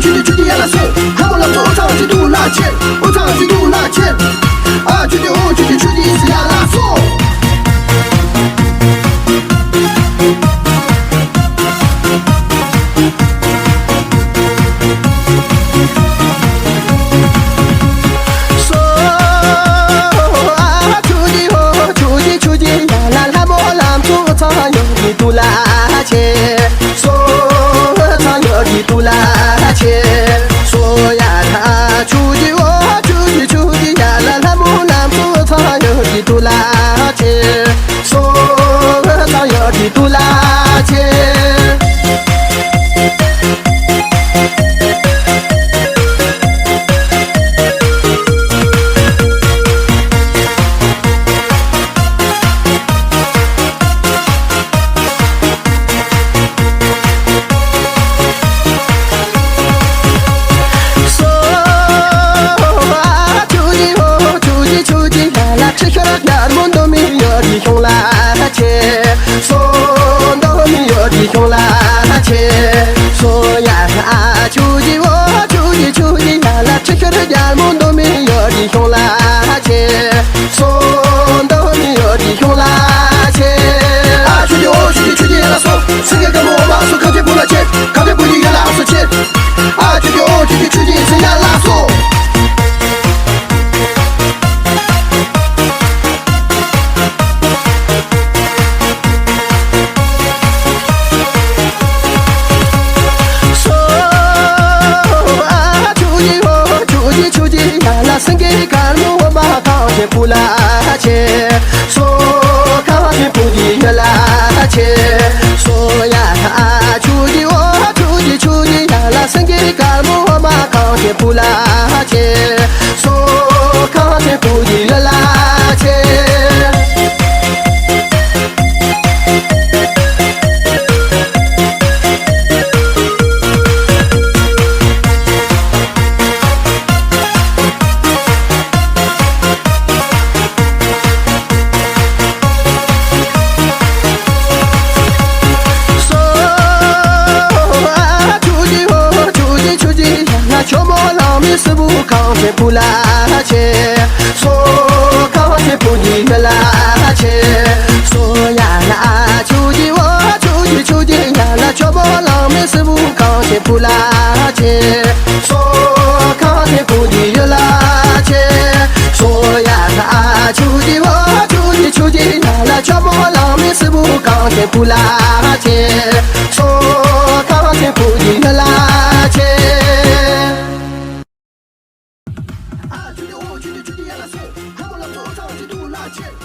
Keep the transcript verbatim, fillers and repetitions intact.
ཆུ་དེ་ཆུ་དེ་ཡར་ལ་སོང་། ལྷ་མོ་ལ་སོང་། འོ་ཚང་ཅི་འདུག་ལ་ཆེར། འོ་ཚང་ཅི་འདུག་ལ་ཆེར། ཨ་ཆུ་དེ་འོ་ཆུ་དེ་ཆུ་དེ་ཡར་ལ་སོང་། སོ། ཨ་ཆུ་དེ་འོ་ཆུ་དེ་ཆུ་དེ་ཡར་ལ། ལྷ་མོ་ལ་སོང་། འོ་ཚང་ཡོང་གི་འདུག་ལ་ཆེར། སོ། འོ་ཚང་ཡོང་གི་འདུག་ལ་ཆེར། སོ་ཡ་ད་ཆུ་དེ་འོ་ཆུ་དེ་ཆུ་དེ་ཡར་ལ། ལྷ་མོ་ལ་སོང་། འོ་ཚང་ཡོང་གི་འདུག་ལ་ཆེར། སོ། འོ་ཚང་ཡོང་གི་འདུག་ལ་ཆེར། སོ། ཨ་ཆུ་དེ་འོ་ཆུ་དེ་ཆུ་དེ་ཡར་ལ། ཁྲི་ཤོར་རྒྱལ་མོ་འདོ་མི་ཡོད་ཀྱི་གཞུང་ལ་ཆེ། སོ། འདོ་མི་ཡོད་ཀྱི་གཞུང་ལ་ཆེ། སོ་ཡ་ཨ་ཆུ་དེ་འོ་ཆུ་དེ་ཆུ་དེ་ཡར་ལ། ཁྲི་ཤོར་རྒྱལ་མོ་འདོ་མི་ཡོད་ཀྱི་གཞུང་ལ་ཆེ། སོ། འདོ་མི་ཡོད་ཀྱི་གཞུང་ལ་ཆེ། ཨ་ཆུ་དེ་འོ་ཆུ་དེ་ཆུ་དེ་ཡར་ལ་སོང་། སེང་གེ་དཀར་མོ་འོ་མ་སོང་། ཁ་ཆེ་བུ་ལ་ཆེ། ཁ་ཆེ་བུ་ཡི་ཡར་ལ་སོང་ཆེ། ཨ་ཆུ་དེ་འོ་ཆུ་དེ་ཆུ་དེ་ཡར་ལ་སོང་། སོ། ཨ་ཆུ་དེ་འོ་ཆུ་དེ་ཆུ་དེ་ཡར་ལ། སེང་གེ་དཀར་མོ་འོ་མ་ཁ་ཆེ་བུ་ལ་ཆེ། སོ། ཁ་ཆེ་བུ་ཡི་ཡར་ལ་ཆེ། སོ་ཡ་ཨ་ཆུ་དེ་འོ་ཆུ་དེ་ཆུ་དེ་ཡར་ལ། སེང་གེ་དཀར་མོ་འོ་མ་ཁ་ཆེ་བུ་ལ་ཆེ། སོ། ཁ་ཆེ་བུ་ཡི་ཡར་ལ་ཆེ། སོ། ཨ་ཆུ་དེ་འོ་ཆུ་དེ་ཆུ་དེ་ཡར་ལ། ཇོ་མོ་གླང་མའི་སྲིན་པོ་ཁ་ཆེ་བུ་ལ་ཆེ། སོ། ཁ་ཆེ་བུ་ཡི་ཡར་ལ་ཆེ། སོ་ཡ་ཨ་ཆུ་དེ་འོ་ཆུ་དེ་ཆུ་དེ་ཡར་ལ། ཇོ་མོ་གླང་མའི་སྲིན་པོ་ཁ་ཆེ་བུ་ལ་ཆེ། སོ། ཁ་ཆེ་བུ་ཡི་ཡར་ལ་ཆེ། སོ་ཡ་ཨ་ཆུ་དེ་འོ་ཆུ་དེ་ཆུ་དེ་ཡར་ལ། ཇོ་མོ་གླང་མའི་སྲིན་པོ་ཁ་ཆེ་བུ་ལ་ཆེ། སོ། ཁ་ཆེ་བུ་ཡི་ཡར་ལ་ཆེ། ཨ་ཆུ་དེ་འོ་ཆུ་དེ་ཆུ་དེ་ཡར་ལ་སོང་། ལྷ་མོ་ལ་སོང་། འོ་ཚང་ཅི་འདུག་ལ་ཆེ།